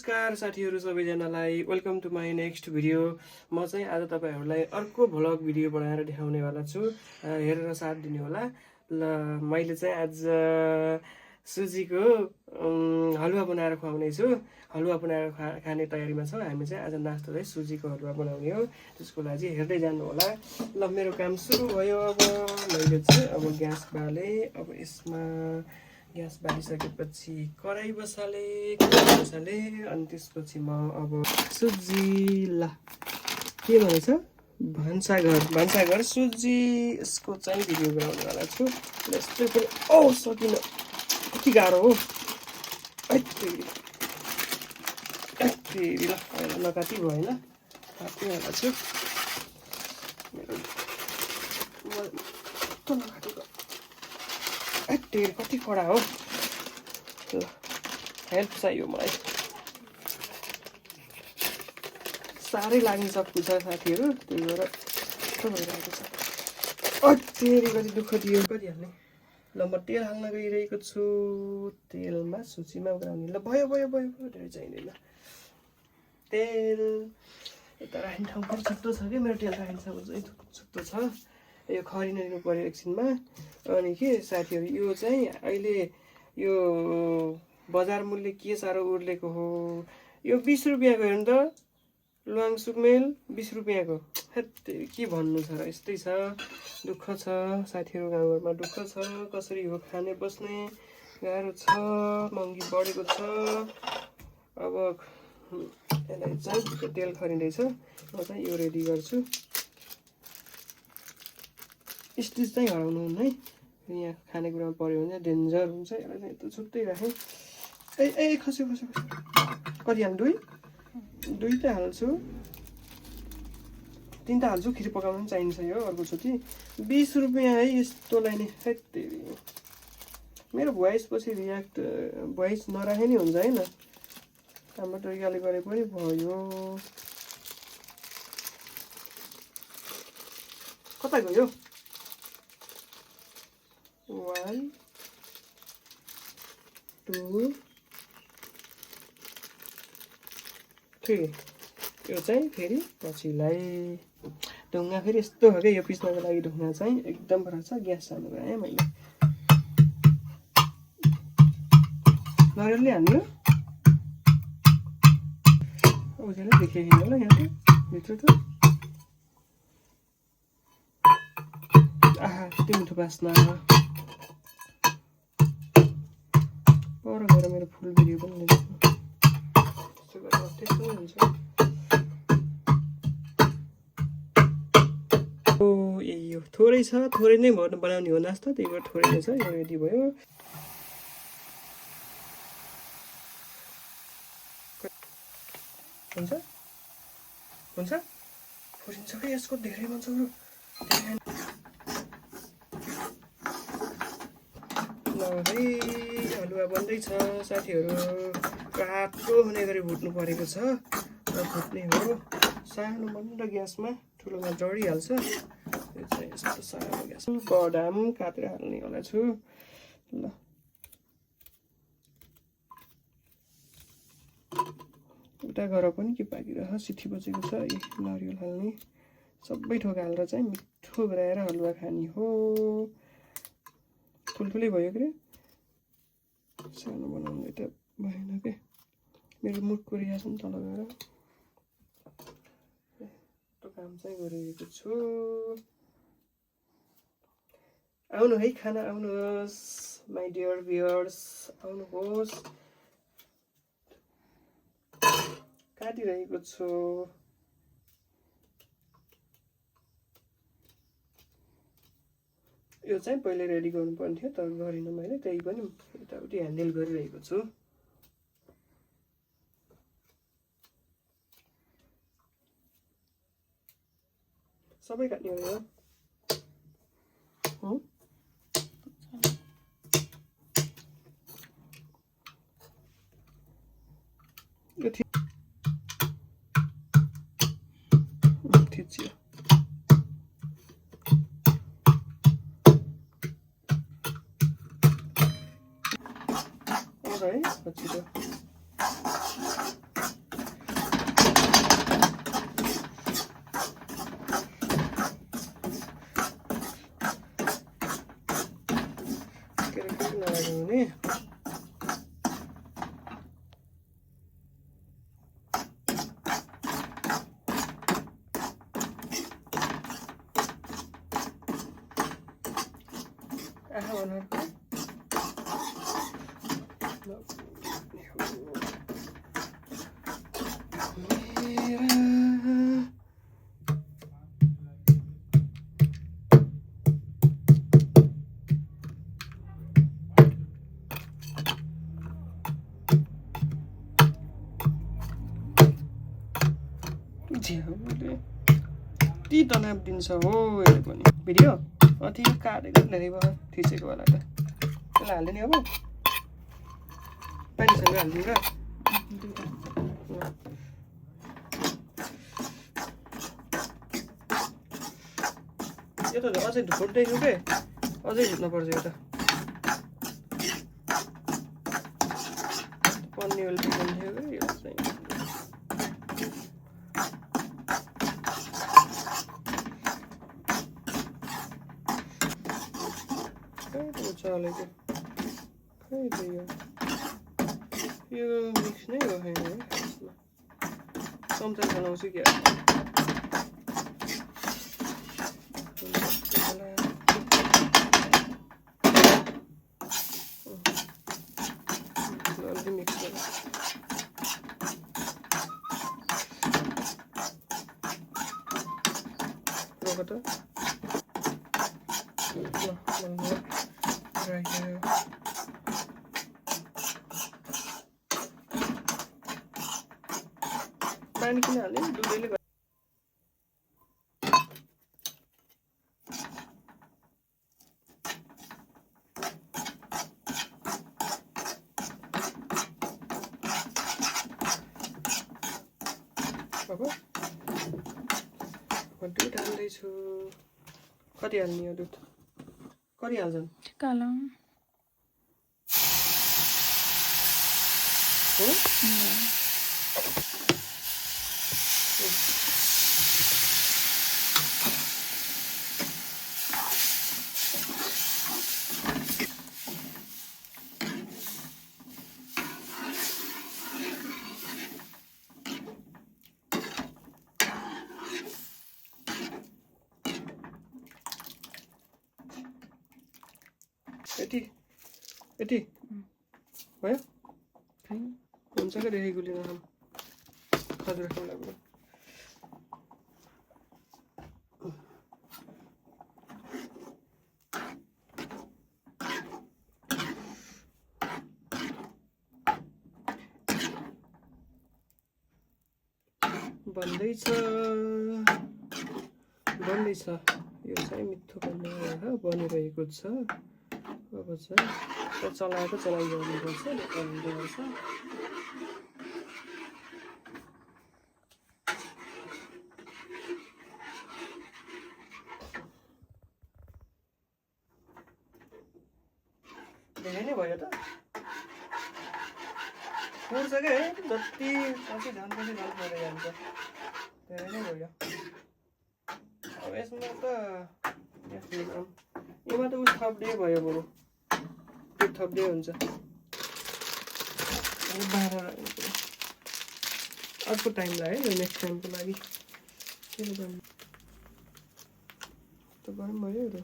नमस्कार साथीहरू सबैजनालाई welcome to my next video. म चाहिँ आज तपाईहरूलाई अर्को भ्लग भिडियो बनाएर देखाउनेवाला छु। हेरेर साथ दिनु होला। ल मैले चाहिँ आज सुजीको हलुवा बनाएर खुवाउने छु। हलुवा बनाएर खाने तयारीमा छौँ हामी चाहिँ। आज नास्ता चाहिँ सुजीको हलुवा बनाउने हो। त्यसको लागि हेर्दै जानु होला। ल मेरो काम सुरु भयो। अब मैले चाहिँ अब ग्यास बाले। अब यसमा ग्यास बालिसकेपछि कराई बसाले अनि त्यसपछि म अब सुजी ल के भनेछ भान्साघर सुजी यसको चाहिँ भिडियो बनाउनेवाला छु। यस्तै पनि सकिन कति गाह्रो हो। ल नकाटी भएन काट्नेवाला छु। कति कडा हो। ल हेल्प चाहियो मलाई। साह्रै लाग्न सक्छ साथीहरू, त्यही भएर कस्तो भइरहेको छ। कति दुःख दियो गरिहाल्ने। ल म तेल हाल्न गइरहेको छु। तेलमा सुजीमा उग्राउने। ल भयो धेरै चाहिँदैन तेल। यता राख्ने ठाउँ पनि छुट्टो छ कि मेरो तेल राख्ने ठाउँ चाहिँ छुट्टो छ। यो खरिन लिनु पर्यो एकछिनमा। अनि के साथीहरू यो चाहिँ अहिले यो बजार मूल्य के साह्रो उर्लेको हो। यो 20 रुपियाँको हेर्नु त ल्वाङ सुकमेल 20 रुपियाँको। के भन्नु छ र, यस्तै छ। दुःख छ साथीहरू, गाउँघरमा दुःख छ। कसरी हो खाने बस्ने गाह्रो छ। महँगी बढेको छ। अब यसलाई चाहिँ तेल खरिँदैछ। म चाहिँ यो रेडी गर्छु। स्टिच चाहिँ हराउनु हुन्न है। यहाँ खानेकुरामा पऱ्यो भने डेन्जर हुन्छ। यसलाई चाहिँ यता छुट्टै राखेँ। खस्यो कति हाल्नु? दुई त हाल्छु। 3 त हाल्छु। खिर पकाउनु पनि चाहिन्छ यो अर्कोचोटि। 20 रुपियाँ है यस्तोलाई नै। मेरो भोइस पछि भोइस नराखे नि हुन्छ होइन। हाम्रो तरिकाले गरे पनि भयो। कता गयो? 1 2 3 यो चाहिँ फेरि पछिलाई ढुङ्गा फेरि यस्तो हो क्या। यो पिस्नको लागि ढुङ्गा चाहिँ एकदम फरक छ। ग्यास चालु गरेँ मैले। नरिवलले हाल्नु उजेलै देखेको होला यहाँ भित्र त। आहा कति मिठो बास्ना। पर गएर मेरो फुल भिडियो पनि लिनु। त्यसो गरेर त्यस्तो हुन्छ। यो थोरै छ। थोरै नै बनाउने हो नास्ता, त्यही भएर थोरै नै छ। यो रेडी भयो। हुन्छ फुरिन्छ कि यसको धेरै मान्छेहरू। ल है हलुवा बन्दैछ साथीहरू। कालो हुने गरी भुट्नु परेको छ। भुट्ने हो सानो मन्द ग्यासमा। ठुलोमा जडिहाल्छ। यो चाहिँ यस्तो सानो ग्यास बदाम काटेर हाल्ने वाला छु। ल उता गएर पनि के पाकिरह सिठी बजेको छ। नरिवल हाल्ने सबै थोक हालेर चाहिँ मिठो बनाएर हलुवा खाने हो। ठुल्ठुलै भयो के सानो बनाउनु त भएन के। मेरो मुख कोरिया छ नि तल गएर। त्यो काम चाहिँ गरिरहेको छु। आउनु है खाना आउनुहोस् माई डियर भ्युअर्स आउनुहोस्। काटिरहेको छु। यो चाहिँ पहिले रेडी गर्नुपर्ने थियो तर गरिनँ मैले। त्यही पनि यताउति ह्यान्डल गरिरहेको छु। सबै काट्ने हो यो थिच्यो। है पछि त आहा भन्नु ती तनाव दिन्छ हो यसले पनि भिडियो ठिक काटेको धेरै भयो थिचेको होला त त्यसलाई हाल्ने नि अब पानीसँग हालिदिनु र यो त अझै ढुट्दैछु के अझै ढुट्नुपर्छ यो त पन्नी ओल्टी थियो कि यो चाहिँ चलेको खै यो मिक्स नै हो होइन है यसमा चम्चा चलाउँछु क्या अलि मिक्स गरेर रोक त right here. पानी किन हाल्ने दुधैले अब दुध हाल्दैछु कति हाल्ने हो दुध कति हाल्छन् काला हो यति भयो हुन्छ क्या धेरै गुलिन हम खजुर राख्नु लाग्यो बन्दैछ यो चाहिँ मिठो बनेर बनिरहेको छ अब चाहिँ चलाएको चलाइरहनुपर्छ निकाल्नुपर्छ धेरै नै भयो त पुर्छ क्या है जति अझै झन् पनि झन् पर्दै जान्छ धेरै नै भयो अब यसमा त यसमा त उस थप्दै भयो बरु त्यो थप्दै हुन्छ अर्को टाइम लाग्यो नेक्स्ट टाइमको लागि के गर्नु त गरम भयो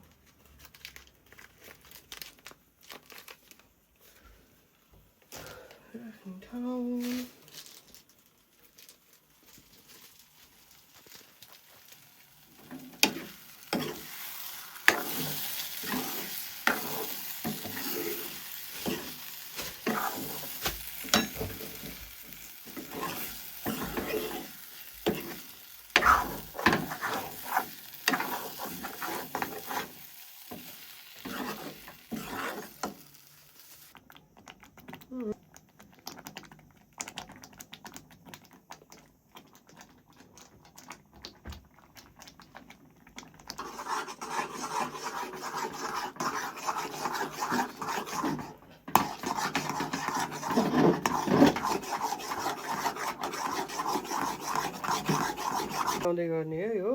आउँदै गर्ने है हो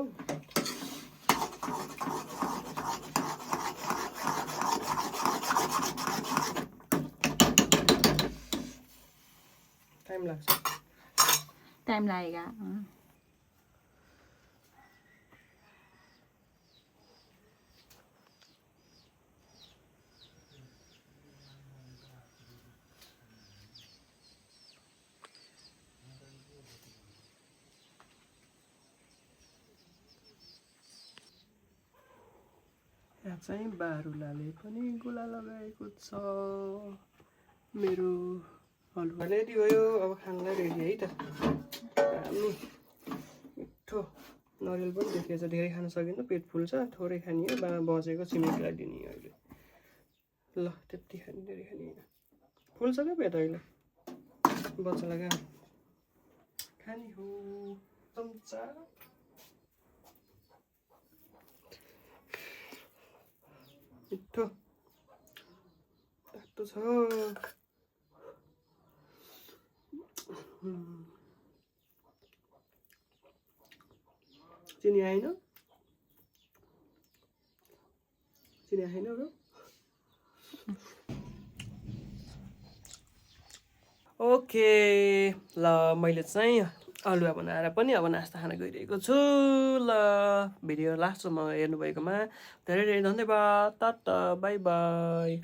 टाइम लाग्छ टाइम लागेगा चाहिँ बारुलाले पनि गुला लगाएको छ। मेरो हलुवा रेडी भयो, अब खानलाई रेडी है त। दामी मिठो नरिवल पनि देखेछ। धेरै खान सकिन्न, पेट फुल्छ, थोरै खाने हो। बसेको छिमेकीलाई दिने अहिले। ल त्यति खाने, धेरै खाने होइन। फुल्छ क्या पेट अहिले, बच्चालाई क्या खाने हो। चम्चा मिठो तातो छ। चिनी आएन, चिनी आएन र ओके। ल मैले चाहिँ अलुवा बनाएर पनि अब नास्ता खान गइरहेको छु। ल भिडियो लास्टसम्म हेर्नुभएकोमा धेरै धेरै धन्यवाद। Tata bye by.